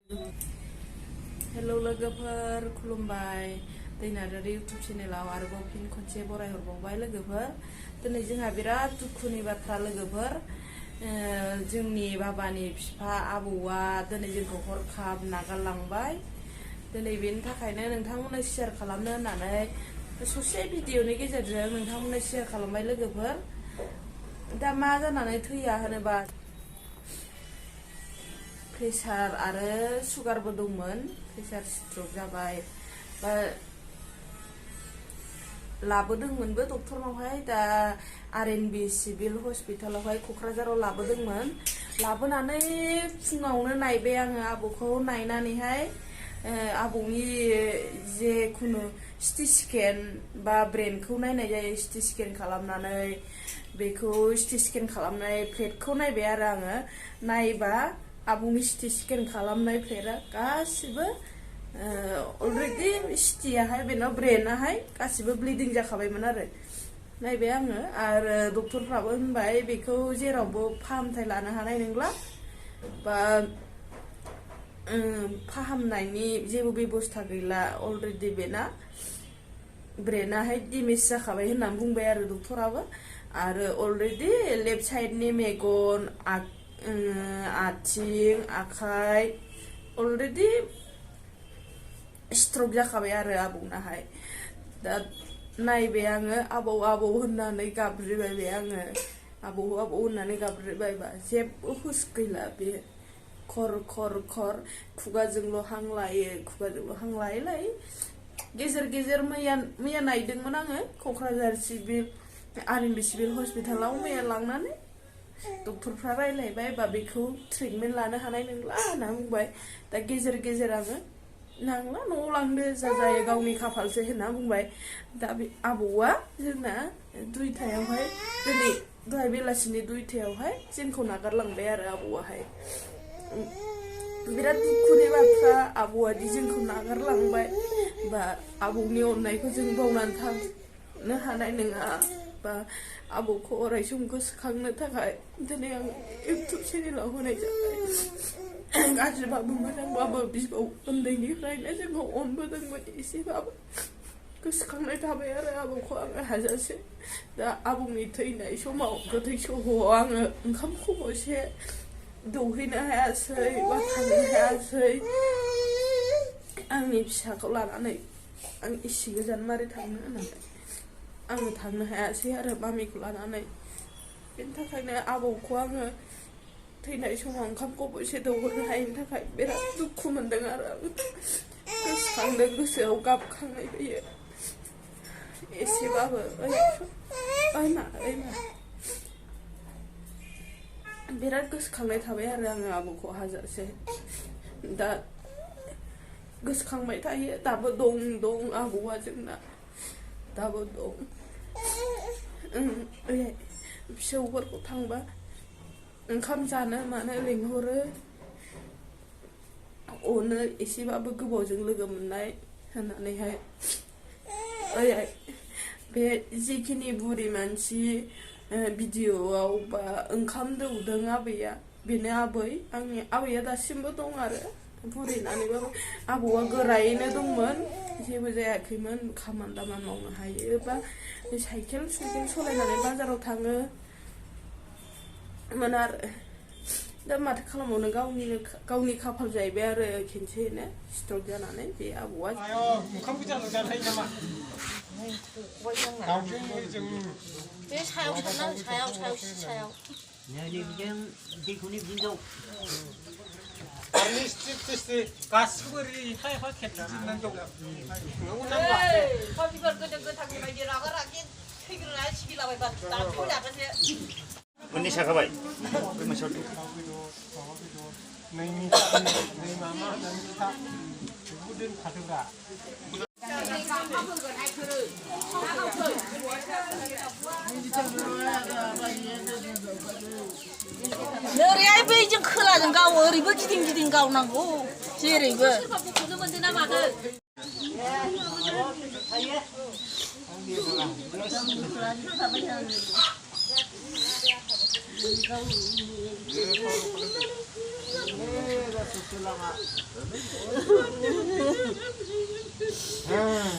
Hello लोगोफोर खुलुमबाय दै नार्जारि YouTube चेनेलाव आरोबाव फिन खनसे बरायहरबावबाय लोगोफोर दिनै जोंहा बिराद दुखुनि बाथ्रा लोगोफोर जोंनि बाबानि बिफा आबौआ दिनै जोंखौ हरखाब नागारलांबाय दिनै बेनि थाखायनो नोंथांमोननो शेयार खालामनो होननानै ससे भिडिअनि गेजेरजों नोंथांमोननो शेयार खालामबाय लोगोफोर दा मा जानानै थैया होनोबा प्रेसार आरो सुगारबो दंमोन प्रेसार स्ट्रोक जाबाय बा लाबोदोंमोनबो डक्टरनावहाय दा आरएनबि सिभिल हस्पिटालावहाय क'क्राझाराव लाबोदोंमोन लाबोनानै फुङावनो नायबाय आङो आबौखौ नायनानैहाय आबौनि जेखुनु सिटि स्केन बा ब्रेनखौ नायनाय जायो सिटि स्केन खालामनानै बेखौ सिटि स्केन खालामनाय प्लेटखौ नायबाय आरो आङो नायबा आबौनि सिटि स्केन खालामनाय प्लेटआ गासिबो अलरेडि सिटियाहाय बेनाव ब्रेनाहाय गासिबो ब्लिडिं जाखाबायमोन आरो नायबाय आङो आरो डक्टरफ्राबो होनबाय बेखौ जेरावबो फाहामथाय लानो हानाय नंला बा फाहामनायनि जेबो बेबस्था गैला अलरेडि बेना ब्रेनाहाय डेमेज जाखाबाय होननानै बुंबाय आरो डक्टराबो आरो अलरेडि लेफ्ट साइडनि मेगन आथिं आखाइ अलरेडि स्ट्रोक जाखाबाय आरो आबौनाहाय दा नायबाय आङो आबौ आबौ होननानै गाबज्रिबाय आङो आबौ आबौ होननानै गाबज्रिबायबा जेबो हुस गैला बे खर खर खर खुगाजोंल' हां लायो खुगाजोंल' हां लायै लायै गेजेर गेजेर मैया नायदोंमोन आङो क'क्राझार सिभिल आरएनबि सिभिल हस्पिटालाव मैया लांनानै डक्टरफ्रा रायलायबाय बा बेखौ ट्रिटमेन्ट लानो हानाय नंला होनना बुंबाय दा गेजेर गेजेर आङो नांला न'आव लांदो जा जायो गावनि खाफालसो होनना बुंबाय दा बे आबौआ जोंना दुइटायावहाय दिनै दहाय बेलासिनि दुइटायावहाय जोंखौ नागारलांबाय आरो आबौआहाय बिराद दुखुनि बाथ्रा आबौआदि जोंखौ नागारलांबाय बा आबौनि अननायखौ जों बावनानै थानो हानाय नङा बा आबौखौ अराय सम गोसोखांनो थाखाय दिनै आं इउटुब चेनेलाव होनाय जाबाय गाज्रिबाबो मोजांबाबो बिबौ उन्दैनिफ्रायनो जोंखौ अनबोदोंमोन एसेबाबो गोसोखांनाय थाबाय आरो आबौखौ आङो हाजासे दा आबौनि थैनाय समाव गोथै सहआव आङो ओंखाम खबसे दौहैनो हायासै बा थांनो हायासै आंनि फिसाखौ लानानै आं इसे गोजान मारै थांनो होननानै आङो थांनो हायासै आरो मामिखौ लानानै बेनि थाखायनो आबौखौ आङो थैनाय समाव ओंखाम खबसे दौहरनो हायैनि थाखाय बिराद दुखु मोनदों आरो आं गोसोखांदों गोसोआव गाबखांनाय फैयो एसेबाबो बिराद गोसोखांनाय थाबाय आरो आङो आबौखौ हाजासे दा गोसोखांबाय थायो दाबो दं आबौआ जोंना दाबो दं फिसौफोरखौ थांबा ओंखाम जानो मानो लिंहरो अनो एसेबाबो गोबावजों लोगो मोननाय होननानैहाय बे जिखिनि बुरि मानसि भिडिअआव बा ओंखाम दौदों आबैया बेनो आबै आंनि आबैया दासिमबो दं आरो बुरैनानैबाबो आबौआ गोरायैनो दंमोन जेबो जायाखैमोन खामानि दामानि मावनो हायो बा साइकेल सालायनानै बाजाराव थाङो मोन आरो दा माथो खालामबावनो गावनि खाफाल जाहैबाय आरो खेनसेनो स्ट्रोक जानानै बे आबौआ बे सायाव थांना सायाव गासिबो एफा एफा खेबजोबनानै दं बिबार गोदो गोथांनि बायदि रागा रागि थैग्रोनानै सिगिलाबायबा दाथ' जागोनसो उननि साखाबाय ओरैहाय बैजों खोलाजों गावो ओरैबो गिदिं गिदिं गावनांगौ जेरैबो Eh,